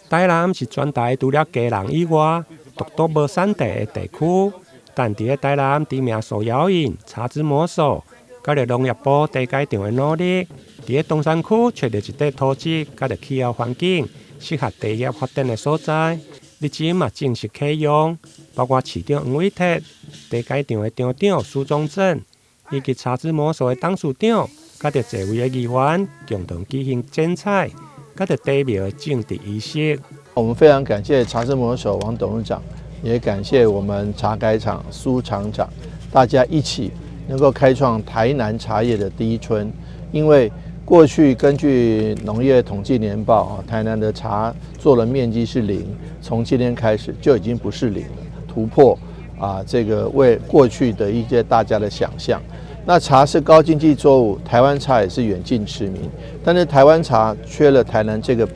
台南是全台除了基隆以外，獨獨無產茶的地區。但佇咧台南知名手搖飲茶之魔手，佮著農業部茶改場的努力，佇咧東山區揣著一塊土質，佮著氣候環境適合茶葉發展的所在，日前嘛正式啟用，包括市長黃偉哲、茶改場的場長蘇宗正，以及茶之魔手的董事長，佮著濟位的議員共同舉行剪彩，佮著茶苗的種植儀式。我們非常感謝茶之魔手王董事長，也感謝我們茶改場蘇廠長，大家一起能夠開創台南茶葉的第一春。因為過去根據農業統計年報啊，台南的茶作的面積是零，從今天開始就已經不是零了，突破啊這個為過去的一些大家的想象。那茶是高經濟作物，台灣茶也是遠近馳名，但是台灣茶缺了台南這個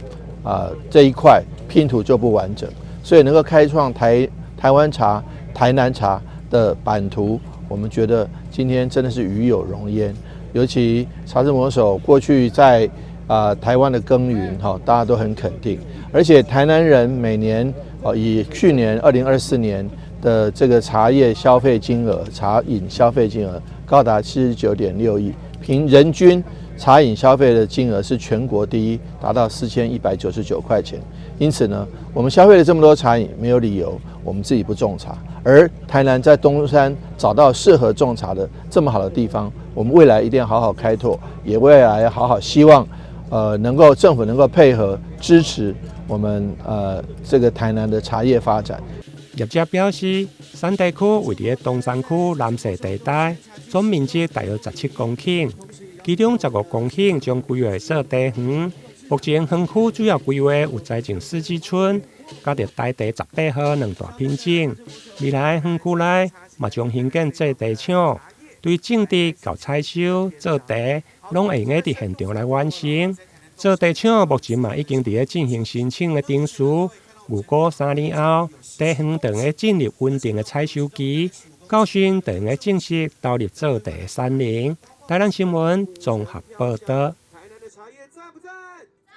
啊這一塊拼圖就不完整，所以能夠開創台灣茶、台南茶的版圖，我們覺得今天真的是與有榮焉。尤其茶之魔手過去在台灣的耕耘哈，大家都很肯定。而且台南人每年哦，以去年2024年的這個茶葉消費金額、茶飲消費金額高達79.6億，平人均茶飲消費的金額是全國第一，達到4199塊錢。因此呢，我們消費了這麼多茶飲，沒有理由我們自己不種茶。而台南在東山找到適合種茶的這麼好的地方，我們未來一定要好好開拓，也未來要好好希望，能夠政府能夠配合支持我們這個台南的茶葉發展。業者表示，產茶區位佇咧東山區藍色地帶，總面積大約17公頃，其中15公頃將規劃做茶園。目前園區主要規劃有栽種四季春、佮著台茶18號兩大品種。未來園區內嘛將興建製茶廠，對種植到採收做茶，攏會用得佇現場來完成。製茶廠目前嘛已經佇咧進行申請的程序，預估3年後，茶園就會進入穩定的採收期，到時就會正式投入做茶的產能。台南新聞綜合報導。